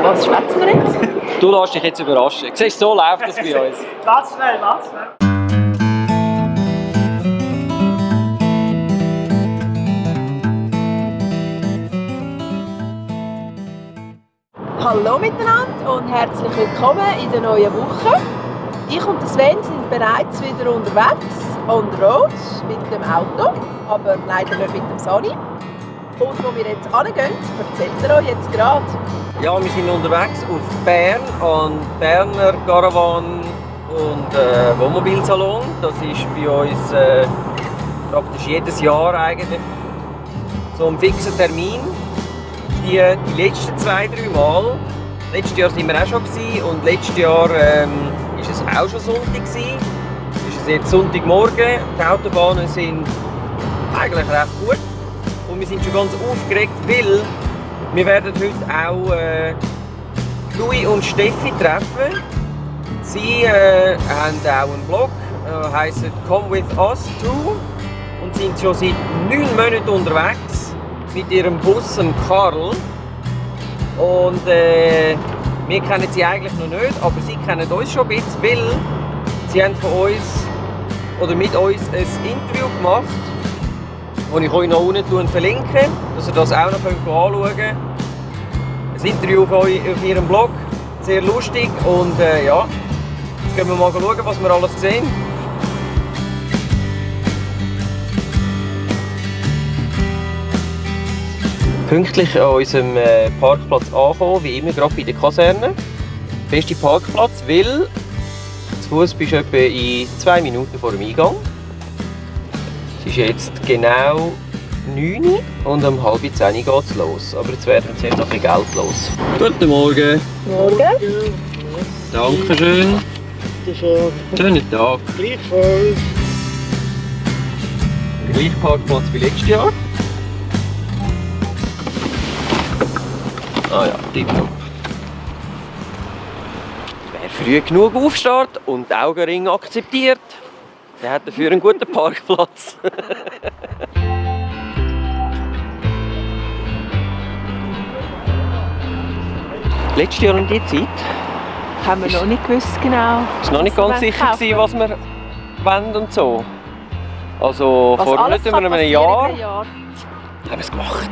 Was schwätzen wir jetzt? Du lässt dich jetzt überraschen. Siehst du, so läuft das bei uns. Warte schnell. Hallo miteinander und herzlich willkommen in der neuen Woche. Ich und Sven sind bereits wieder unterwegs, on the road, mit dem Auto, aber leider nicht mit dem Sani. Und wo wir jetzt hingehen, erzählt er euch jetzt gerade. Ja, wir sind unterwegs auf Bern und Berner Caravan und Wohnmobilsalon. Das ist bei uns praktisch jedes Jahr eigentlich so ein fixer Termin. Die letzten 2-3 Mal. Letztes Jahr waren wir auch schon und letztes Jahr war es auch schon Sonntag. Es ist jetzt Sonntagmorgen. Die Autobahnen sind eigentlich recht gut. Und wir sind schon ganz aufgeregt, weil wir werden heute auch Louis und Steffi treffen. Sie haben auch einen Blog, heisst «Come with us too» und sind schon seit 9 Monaten unterwegs mit ihrem Bus Karl. Und wir kennen sie eigentlich noch nicht, aber sie kennen uns schon ein bisschen, weil sie haben von uns oder mit uns ein Interview gemacht, das ich euch noch unten verlinke, dass ihr das auch noch anschauen könnt. Ein Interview auf ihrem Blog, sehr lustig und ja, jetzt gehen wir mal schauen, was wir alles sehen. Pünktlich an unserem Parkplatz angekommen, wie immer gerade bei der Kaserne. Beste Parkplatz, weil zu Fuß bist du etwa in 2 Minuten vor dem Eingang. Es ist jetzt genau 9 Uhr und um 9:30 geht es los. Aber jetzt werden wir zuerst noch ein bisschen Geld los. Guten Morgen. Morgen. Dankeschön. Schönen Tag. Gleichfalls. Gleich Parkplatz wie letztes Jahr. Ah ja, tipptopp. Wer früh genug aufsteht und die Augenringe akzeptiert, der hat dafür einen guten Parkplatz. Letztes Jahr um diese Zeit Haben wir noch nicht gewusst genau. war noch nicht ganz sicher, was wir wollen und so. Also vor nicht über einem Jahr haben wir es gemacht.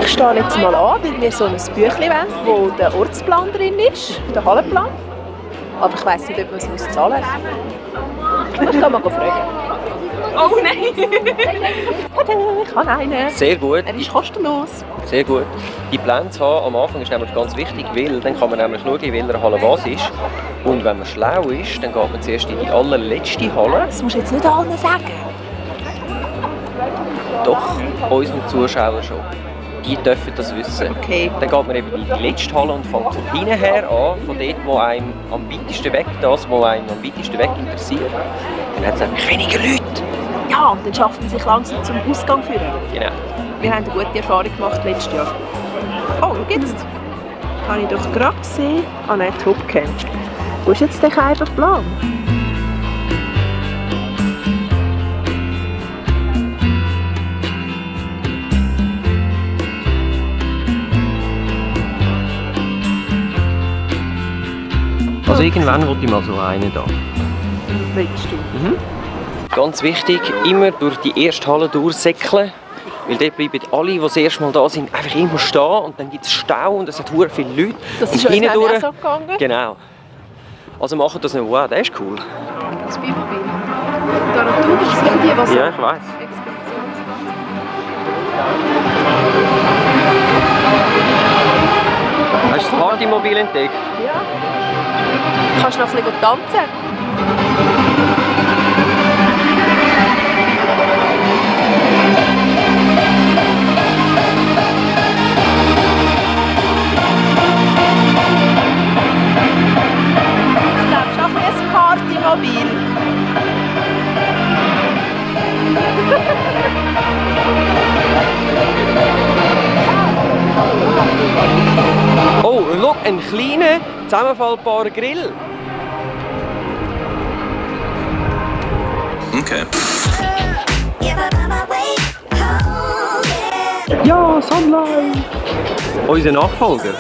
Ich stehe jetzt mal an, weil wir so ein Büchlein wollen, wo der Ortsplan drin ist, der Hallenplan. Aber ich weiss nicht, ob man es zahlen muss. Ich kann mal fragen. Oh nein! Ich habe einen. Sehr gut. Er ist kostenlos. Sehr gut. Die Pläne zu haben am Anfang ist nämlich ganz wichtig, weil dann kann man nämlich schauen, in welcher Halle was ist. Und wenn man schlau ist, dann geht man zuerst in die allerletzte Halle. Das musst du jetzt nicht allen sagen. Doch, unseren Zuschauern schon. Die dürfen das wissen. Okay. Dann geht man eben in die letzte Halle und fängt von hinten her an, von dort, wo einem am weitesten weg, das, was einem am weitesten weg interessiert. Dann hat es nämlich weniger Leute. Ja, und dann schafft man sich langsam zum Ausgang führen. Genau. Wir haben eine gute Erfahrung gemacht letztes Jahr. Oh, schau jetzt. Habe ich doch gerade gesehen. Ah nein, Topcamp. Wo ist jetzt der Kaiserplan? Also irgendwann wollte ich mal so einen da. Willst du? Ganz wichtig, immer durch die erste Halle durchsäckeln. Weil dort bleiben alle, die das erste Mal da sind, einfach immer stehen. Und dann gibt es Stau und es hat verdammt viele Leute. Das ist und uns hindurch- auch so gegangen. Genau. Also machen das nicht. Wow, das ist cool. Das Bibelbild. Garantur sind die, was Ja, ich weiss. Hast du das Partymobil entdeckt? Ja. Kannst du noch ein bisschen tanzen? Ich glaube, schon ein Partymobil. Oh, und schau, ein kleiner, zusammenfallbarer Grill. Okay. Ja, Sunlight! Unser Nachfolger.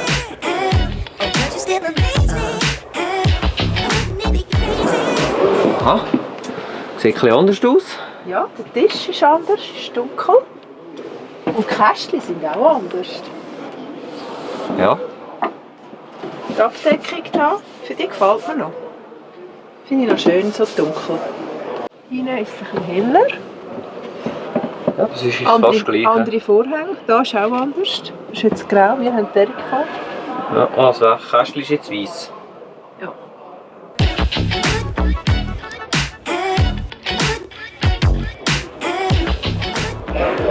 Aha. Sieht ein bisschen anders aus. Ja, der Tisch ist anders, ist dunkel. Und die Kästchen sind auch anders. Ja. Die Abdeckung hier, für die gefällt mir noch. Finde ich noch schön, so dunkel. Hinten ist es ein bisschen heller. Ja, das ist fast gleich. Andere Vorhänge, hier ist auch anders. Das ist jetzt grau, mir haben die gefallen. Ja, also das Kästchen ist jetzt weiss. Ja.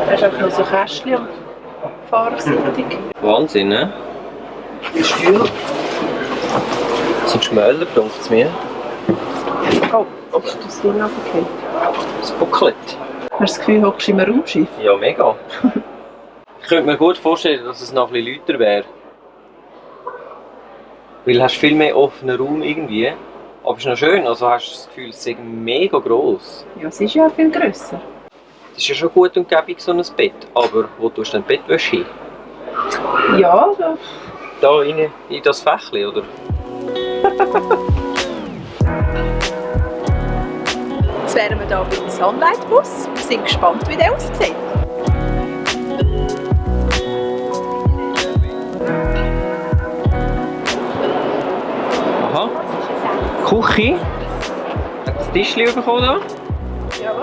Da ist auch noch so Kästchen am Fahrerseitig. Wahnsinn, ne? Die Stühle. Das sind Schmäler, denkt es mir. Oh, ist das Ding runtergefallen? Das buckelt. Hast du das Gefühl, du hockst in einem Raumschiff? Ja, mega. Ich könnte mir gut vorstellen, dass es noch ein bisschen lauter wäre. Weil du hast viel mehr offenen Raum irgendwie. Aber es ist noch schön, also hast du das Gefühl, es ist mega gross. Ja, es ist ja viel grösser. Das ist ja schon gut und gäbig, so ein Bett. Aber wo tust du denn die Bettwäsche hin? Ja, da. Da rein, in das Fächchen, oder? Jetzt wären wir hier beim Sunlight-Bus. Wir sind gespannt, wie der aussieht. Aha. Küche. Hat das Tischchen bekommen da? Ja.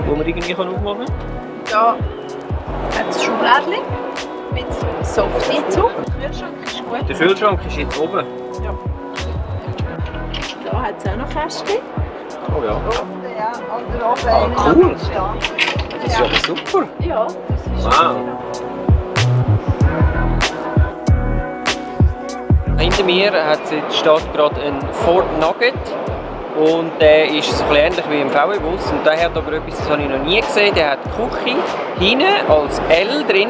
Wo man irgendwie aufmachen kann? Da hat es Schublädchen mit Softeinzug. Der Kühlschrank ist gut. Der Kühlschrank ist jetzt oben. Ja. Da hat es auch noch Kästchen. Oh ja. Ja, Ah, cool. Das ist aber super. Ja, das ist Wow. Hinter mir steht gerade ein Ford Nugget. Und der ist so ähnlich wie im VW-Bus. Und der hat aber etwas, das habe ich noch nie gesehen. Der hat Küche hinten als L drin.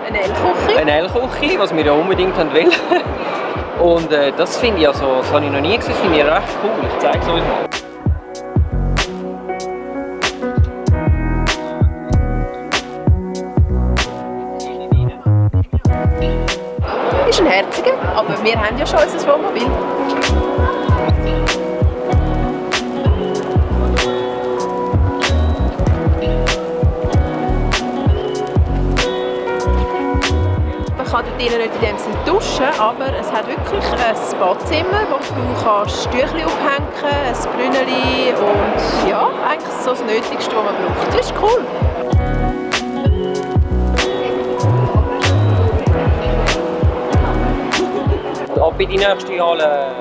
eine L-Küche. Eine L-Küche, was wir ja unbedingt haben wollen. Und das finde ich also, das habe ich noch nie gesehen, finde ich recht cool. Ich zeige es euch mal. Ist ein herziger, aber wir haben ja schon unser Wohnmobil. Man kann dort drinnen nicht in dem Sinne duschen, aber es hat wirklich ein Badzimmer, wo du kannst Tüchli aufhängen kannst, ein Brünneli und ja, eigentlich so das Nötigste, was man braucht. Das ist cool. Ab in die nächste Halle.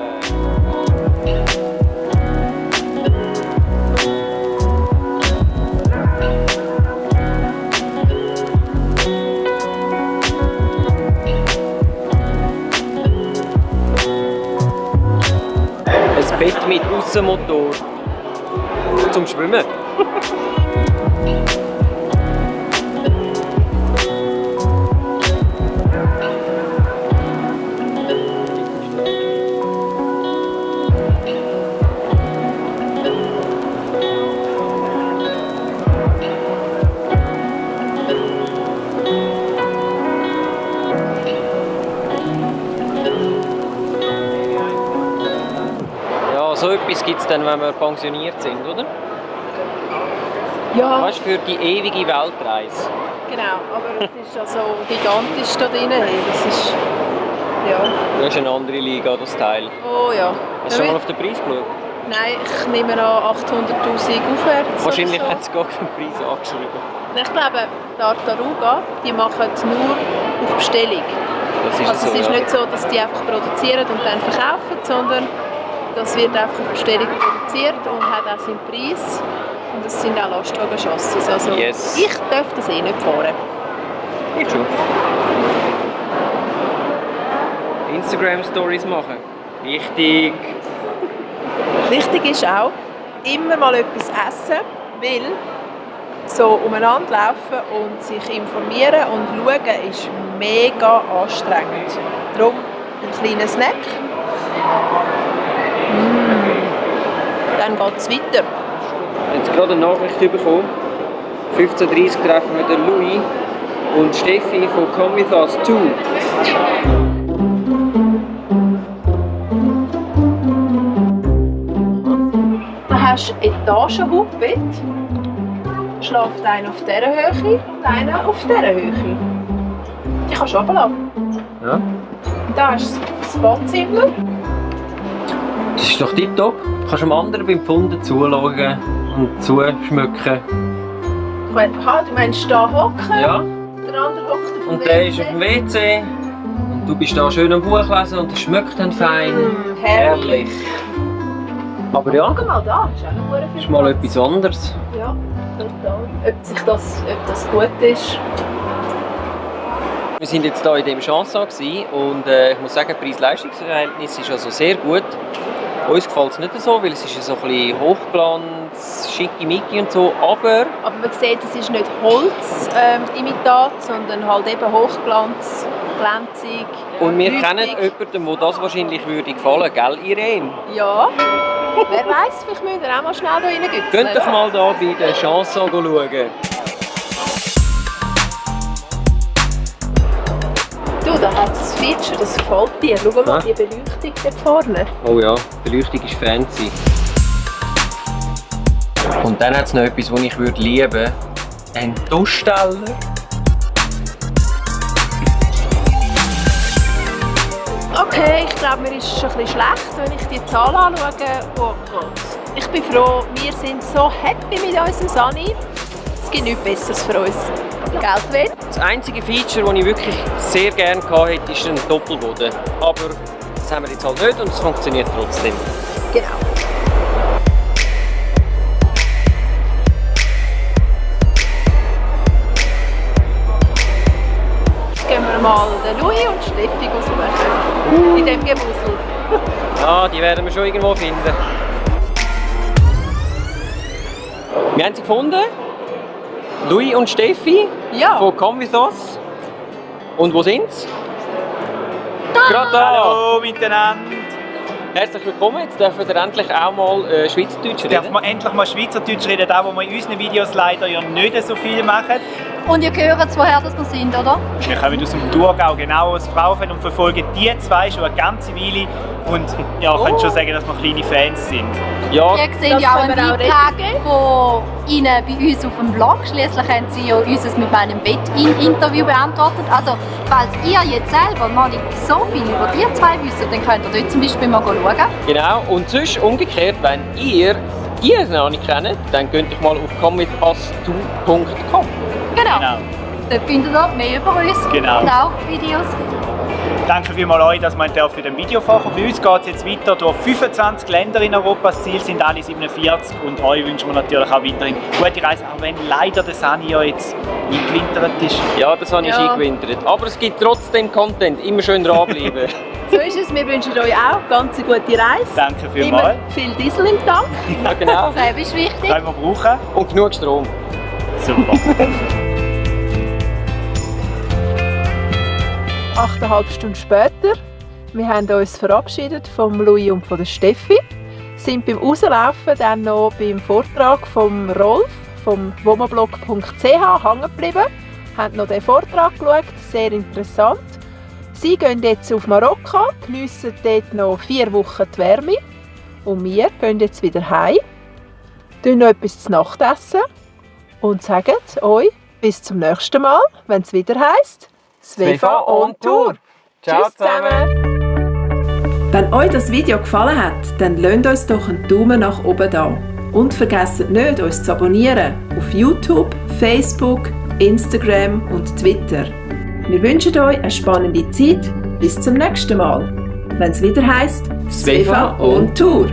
Ein Bett mit Aussenmotor zum Schwimmen. So etwas gibt es dann, wenn wir pensioniert sind, oder? Ja, Weißt du, für die ewige Weltreise. genau, aber es ist ja so gigantisch da drin. Das ist, ja. Das ist eine andere Liga, das Teil. Oh ja. Hast du schon mal auf den Preis geschaut? Nein, ich nehme an 800'000 aufwärts. Wahrscheinlich oder so. hat es gar keinen Preis angeschrieben. Ich glaube, die Tartaruga, die machen nur auf Bestellung. Das ist Also so, es ist ja. nicht so, dass die einfach produzieren und dann verkaufen, sondern das wird einfach auf Bestellung produziert und hat auch seinen Preis. Und es sind auch Lastwagen-Chassis. Also Yes. ich darf das eh nicht fahren. Ich schon. Instagram-Stories machen. Wichtig. Wichtig ist auch, immer mal etwas essen, weil so umeinander laufen und sich informieren und schauen ist mega anstrengend. Darum ein kleiner Snack. Dann geht es weiter. Jetzt gerade eine Nachricht bekommen 15:30 treffen wir den Louis und Steffi von Come With Us 2. Du hast Etagenhochbett. Schläft einer auf dieser Höhe und einer auf dieser Höhe. Die kannst du runterlassen. Ja. Und da hast du das Badzimmer. Das ist doch tipptopp. Du kannst dem anderen beim Pfunden zuschauen und zuschmücken. Du meinst da hocken? Ja. Der andere hockt auf dem Und der ist auf dem WC. Und du bist da schön am Buch lesen und es schmeckt dann fein. Herrlich. Aber ja, Schau mal da, ist auch noch viel ist mal Platz. etwas anderes. Ja, total. Ob das gut ist. Wir waren jetzt hier in diesem Chanson und ich muss sagen, das Preis-Leistungs-Verhältnis ist also sehr gut. Uns gefällt es nicht so, weil es ist so ein bisschen Hochglanz, schickimicki und so, aber Man sieht, es ist nicht Holzimitat, sondern halt eben Hochglanz, glänzig. und wir leuchtig. kennen jemanden, wo das wahrscheinlich würde gefallen, gell Irene? Ja. Wer weiß, vielleicht müssen wir auch mal schnell da reingützen. Könnt doch mal hier bei der Chanson schauen. Du, da hat es ein Feature, das gefällt dir. Schau mal, Ja. die Beleuchtung dort vorne. Oh ja, die Beleuchtung ist fancy. Und dann hat es noch etwas, das ich lieben würde. Ein Duschsteller. Okay, ich glaube, mir ist es schon ein bisschen schlecht, wenn ich die Zahl anschaue. Oh Gott. Ich bin froh, wir sind so happy mit unserem Sani. Es gibt nichts Besseres für uns. Gell, Sven? Das einzige Feature, das ich wirklich sehr gerne hatte, ist ein Doppelboden. Aber das haben wir jetzt halt nicht und es funktioniert trotzdem. Genau. Jetzt gehen wir mal den Louis und Steffi suchen. In diesem Gewusel. Ja, die werden wir schon irgendwo finden. Wir haben sie gefunden. Louis und Steffi Ja. von Come With Us. Und wo sind sie? Gerade da! Hallo miteinander! Herzlich willkommen, jetzt dürfen wir endlich auch mal Schweizerdeutsch Darf reden. man endlich mal Schweizerdeutsch reden, da wo wir in unseren Videos leider ja nicht so viel machen. Und ihr hört, woher das wir sind, oder? Wir kommen aus dem Thurgau, genau aus Frauenfeld und verfolgen die zwei schon eine ganze Weile. Und ja, ich könnte schon sagen, dass wir kleine Fans sind. Ja, Ihr seht Das ja auch können einen wir auch Beitrag von Ihnen bei uns auf dem Blog. Schliesslich haben Sie ja unser «Mit meinem Bett-Interview» beantwortet. Also, falls ihr jetzt selber noch nicht so viel über die zwei wisst, dann könnt ihr dort zum Beispiel mal schauen. genau. Und sonst umgekehrt, wenn ihr die noch nicht kennt, dann könnt ihr mal auf comewithus2.com. Genau. Genau. Dort findet ihr mehr über uns Genau. und auch Videos. Danke vielmals euch, dass wir für den Video fahren. Für uns geht es jetzt weiter durch 25 Länder in Europa. Das Ziel sind alle 47 und euch wünschen wir natürlich auch weiterhin gute Reise, auch wenn leider der Sani ja jetzt eingewintert ist. Ja, das habe ich Ja. eingewintert. Aber es gibt trotzdem Content, immer schön dranbleiben. So ist es. Wir wünschen euch auch ganz eine gute Reise. Danke Immer vielmals. viel Diesel im Tank. Ja, genau. Das ist wichtig. Können wir brauchen. Und genug Strom. Super. 8,5 Stunden später. Wir haben uns verabschiedet vom Louis und von der Steffi. Sind beim Rauslaufen dann noch beim Vortrag vom Rolf vom womoblog.ch hängen geblieben. Haben noch den Vortrag geschaut, sehr interessant. Sie gehen jetzt auf Marokko, geniessen dort noch 4 Wochen die Wärme. Und wir gehen jetzt wieder heim, tun noch etwas zu Nacht essen und sagen euch bis zum nächsten Mal, wenn es wieder heisst Svefa on Tour. Ciao Tschüss zusammen. Wenn euch das Video gefallen hat, dann lasst uns doch einen Daumen nach oben da. Und vergesst nicht, uns zu abonnieren auf YouTube, Facebook, Instagram und Twitter. Wir wünschen euch eine spannende Zeit. Bis zum nächsten Mal, wenn es wieder heisst Svefa on Tour.